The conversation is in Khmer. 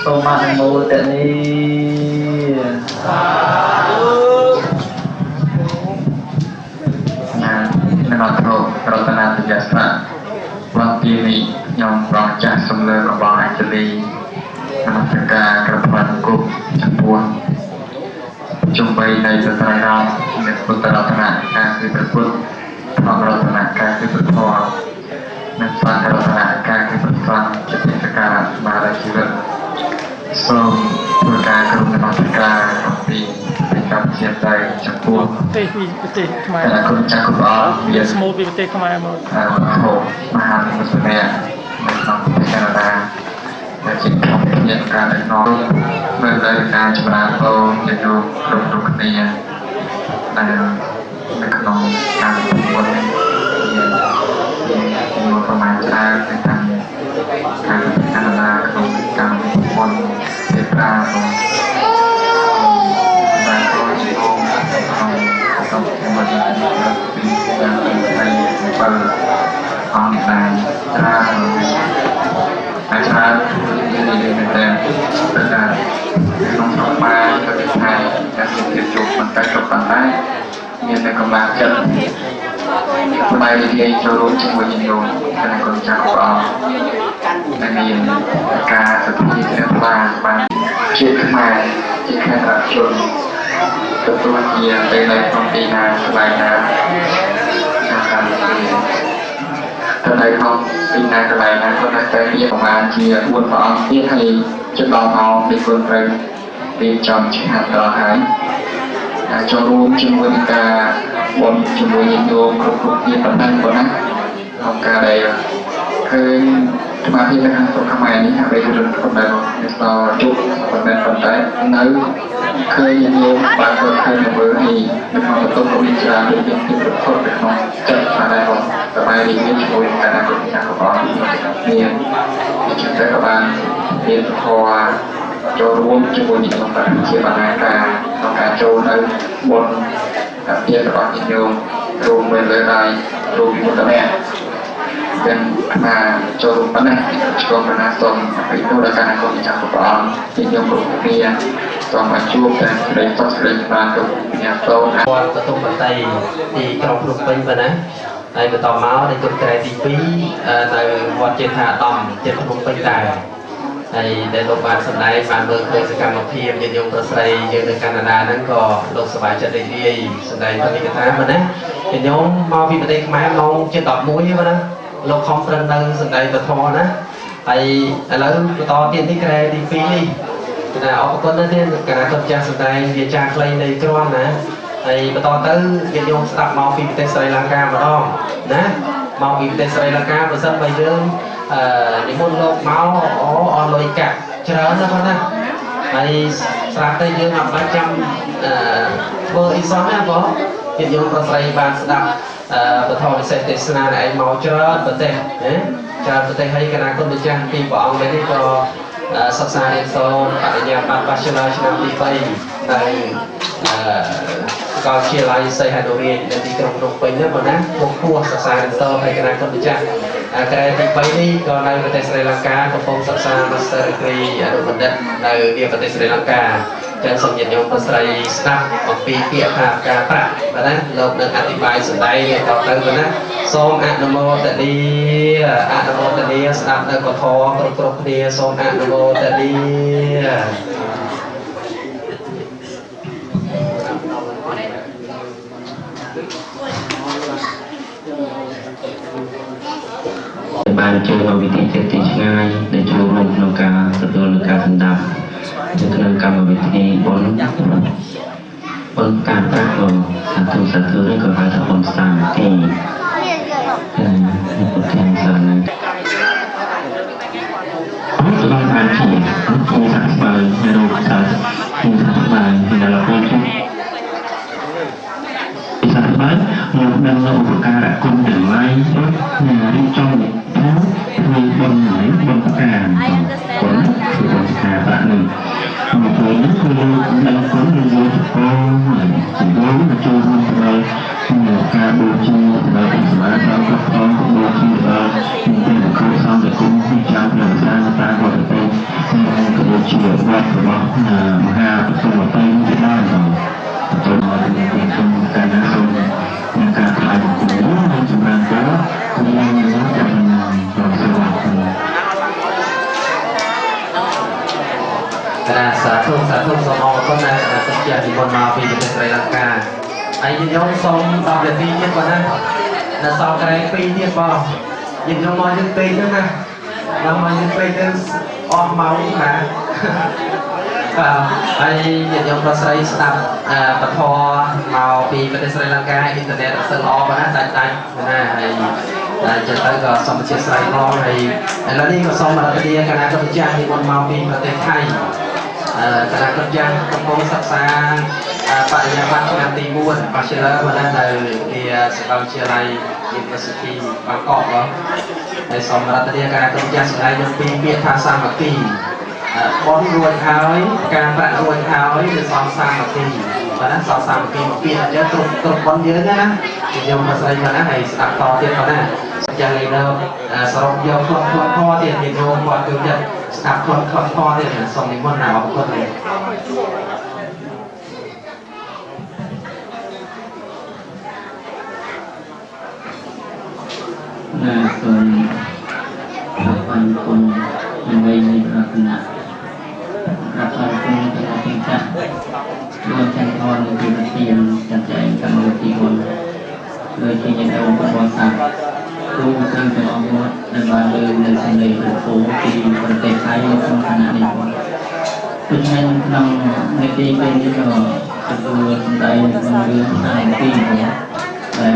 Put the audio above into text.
សូមអនុមោទនា ណានមត្ថរតនាទយស័កវត្តទីនេះខ្ញុំប្រងចាស់សំលើកបងអញ្ជលីនមស្ការក្រផ្លាត់គុំចំពោះជំបីនៃសត្រៃរតមានពុទ្ធរតនៈការគឺព្រះពុទ្ធធម្មរតនៈការគឺព្រះធម៌និងសង្ឃរតនៈការគឺព្រះសង្ឃជាទេសការៈស្មារតីជីវិតសូមធ្វើការក្រុមនមស្ការអំពីប្រទេសកម្ពុជាទៅចំពោះ ប្រទេសពីប្រទេសខ្មែរ តែគុណចាស់គុណព្រះអង្គមាន ស្មូតពីប្រទេសខ្មែរមក វត្ថុមហានិមិត្តនៈនៅក្នុងប្រទេសកាណាដាដែលជាធម្មជាតិការដឹកនាំនៅលើការចម្រើនពរញាតិញោមគ្រប់គ្រប់គ្នាដែលនៅក្នុងកម្មវិធីបុណ្យនេះមានចំនួនប្រមាណច្រើននៅតាមការប្រទេសកាណាដាក្នុងកម្មវិធីបុណ្យទេប្រារបស់បានចូលជាក្នុងក្នុងកម្មវិធីពីតាម27អង្គដែរច្រើនហើយច្រើននិយាយមែនតើព្រោះថាក្នុងស្រុកខ្មែរប្រទេសថៃដែលមានភាពជោគប៉ុន្តែក៏ប៉ុន្តែមានតែកម្លាំងចិត្តសប្បាយរីករាយចូលរួមជាមួយញាតិញោមគណៈគុណចាស់ព្រះអង្គដែលមានការសទ្ធាជ្រះថ្លាបានជាខ្មែរជាខេត្តរជនទទួលជាពេលនៅក្នុងទីណាកន្លែងណាតាមកម្មវិធីទៅនៅក្នុងទីណាកន្លែងណាក៏នៅតែមានប្រមាណជា4ព្រះអង្គទៀតហើយជិតដល់ម៉ោងដែលគុណត្រូវរៀបចំឆាតដល់ហើយចូលរួមជាមួយនឹងការបន់ជាមួយញាតិញោមគ្រប់គ្រប់គ្នាប៉ុណ្ណឹងប៉ុណ្ណាក្នុងការដែលឃើញសមាធិនៅក្នុងស្រុកខ្មែរនេះហើយគឺរត់ប៉ុណ្ណឹងមានសល់ជុកប៉ុណ្ណឹងប៉ុន្តែនៅឃើញញាតិញោមបានគាត់ឃើញនៅមើលហើយនៅក្នុងបន្ទប់ក៏មានច្រើនដូចមានភាពរត់នៅក្នុងចិត្តបានដែរបងសប្បាយរីករាយជាមួយនឹងការគុណចាស់របស់មានអញ្ចឹងតែក៏បានមានធម៌ចូលរួមជាមួយញាតិញោមបានជាបណ្ណាការក្នុងការចូលនៅបុណ្យទានរបស់ញាតិញោមរួមមួយលើដៃរួមវិមុតនៈទាំងអាចូលរួមប៉ុណ្ណេះឆ្លងបណ្ណាសូមអភិធដល់ការគុណចាស់ព្រះអង្គញាតិញោមគ្រប់គ្នាសូមឲ្យជួបតែសេចក្តីសុខសេចក្តីចម្រើនគ្រប់គ្នាសូម វត្តបទុមវតីទីក្រុងភ្នំពេញប៉ុណ្ណាហើយបន្តមកในគុណក្រែទី2នៅវត្តចេថាអាតំជិតភ្នំពេញដែរហើយដែលលោកបានសម្ដែងបានមើលឃើញសកម្មភាពញាតិញោមប្រុសស្រីយើងនៅកាណាដាហ្នឹងក៏លោកសប្បាយចិត្តរីករាយសម្ដែងធម្មកថាប៉ុណ្ណាញាតិញោមមកពីប្រទេសខ្មែរម៉ោងជិត11ទេប៉ុណ្ណាលោកខំប្រឹងនៅសម្ដែងពធណាហើយឥឡូវបន្តទៀតនេះក្រែទី2នេះណាអរគុណណាស់ទៀតកាលគាត់ចាស់សម្ដែងវាចាខ្លីនៃគ្រាន់ណាហើយបន្តទៅញាតិញោមស្ដាប់មកពីប្រទេសស្រីលង្កាម្ដងណាមកពីប្រទេសស្រីលង្កាបើសិនបើយើងអឺនិមន្តលោកមកអូអស់លុយកាក់ច្រើនណាស់បងណាហើយស្រាប់តែយើងអត់បាច់ចាំអឺធ្វើអីសោះណាបងញាតិញោមប្រុសស្រីបានស្ដាប់អឺពធវិសេសទេសនាឯងមកច្រើនប្រទេសណាច្រើនប្រទេសហើយគណៈគុណម្ចាស់ពីព្រះអង្គនេះក៏សិក្សារៀនសូត្របរិញ្ញាបត្រ Bachelor ឆ្នាំទី3នៅអឺសាកលវិទ្យាល័យសីហនុរាជនៅទីក្រុងភ្នំពេញណាបងណាមុខពោះសិក្សារៀនសូត្រហើយគណៈគុណម្ចាស់ក្រែទី3នេះក៏នៅប្រទេសស្រីលង្កាកំពុងសិក្សា Master Degree អនុបណ្ឌិតនៅនាប្រទេសស្រីលង្កាចឹងសូមញាតិញោមប្រុសស្រីស្ដាប់អំពីពាក្យថាការប្រាក់បាទណាលោកនឹងអធិប្បាយសម្ដែងតទៅបាទណាសូមអនុមោទនាអនុមោទនាស្ដាប់នៅកធគ្រប់គ្រប់គ្នាសូមអនុមោទនា បានចូលមកវិធីចិត្តទីឆ្ងាយដែលចូលរួមក្នុងការទទួលនឹងការសម្ដាប់នៅក្នុងកម្មវិធីបុណ្យបុណ្យការប្រាក់ក៏សាធុសាធុនេះក៏ហៅថាបុណ្យសាមគ្គីពុទ្ធានសារណបានបានជាគូស័ក្តិស្បើយរោគសាគូស័ក្តិស្បើយដល់ពេលជុំស័ក្តិស្បើយលោកដឹងនៅឧបការៈគុណទាំងឡាយរៀបចំថាធ្វើបុណ្យនេះបុណ្យផ្កាបុណ្យគឺបុណ្យផ្កាប្រាក់នេះមកពេលនេះគឺលោកដឹងគុណលោកយកចកជំនួយមកចូលរួមដល់ការបូជាដល់សម្រាប់ដល់គ្រប់ផងបូជាដល់ព្រះ ទរបស់មហាបសុវតីជាដើមទៅមកទីសូមកាលណាសូមនឹងការថ្វាយបង្គំនិងចម្រើនពរសូមឡើងនឹងចាប់ប្រសូត កណាសាធុសាធុសូមអរគុណណាស់គណៈជានិមន្តមកពីប្រទេសស្រីលង្កាហើយញាតិញោមសូម10នាទីទៀតបងណានៅសល់ក្រែង2ទៀតបងញាតិញោមមកយើងពេកហ្នឹងណាដល់មកយើងពេកទៅអស់ម៉ោងណាបាទហើយញាតិញោមប្រុសស្រីស្ដាប់ពធមកពីប្រទេសស្រីលង្កាអ៊ីនធឺណិតអត់សូវល្អបងណាដាច់ដាច់ណាហើយតែចឹងទៅក៏សូមអធិស្ឋានផងហើយឥឡូវនេះក៏សូមអរគុណគណៈកម្មចាស់និមន្តមកពីប្រទេសថៃគណៈកម្មចាស់កំពុងសិក្សាបរិញ្ញាបត្រឆ្នាំទី4 Bachelor មកនៅទីសាកលវិទ្យាល័យ University បាងកកបងហើយសូមអរគុណគណៈកម្មចាស់សម្ដែងនឹងពីពាក្យថាសាមគ្គីបនរួចហើយការប្រាក់រួចហើយគឺសំសាមគ្គីបាទណាសងសាមគ្គីមកពាក្យអញ្ចឹងគ្រប់គ្រប់បនយើងណាខ្ញុំមកស្រីមកណាហើយស្ដាប់តទៀតបងណាចាស់លេខសរុបយកខ្លួនខ្លួនធរទៀតញាតិញោមគាត់គឺចិត្តស្ដាប់ខ្លួនខ្លួនធរទៀតសូមនិមន្តណាអរគុណ ណាសូមអរគុណដើម្បីនៃប្រាថ្នាអរគុណគណៈកម្មការលោកចន្ទធនជាប្រធានចាត់ចែងកម្មវិធីបុណ្យដោយជាញាតិញោមពុទ្ធបរិស័ទគ្រូស្រីទាំងអស់មកដែលបានលើនៅសម្លេងព្រះពោពីប្រទេសថៃនៅក្នុងខណៈនេះផងដូច្នេះក្នុងនាទីពេលនេះក៏ទទួលសម្ដែងក្នុងរឿងសាមគ្គីផងដែល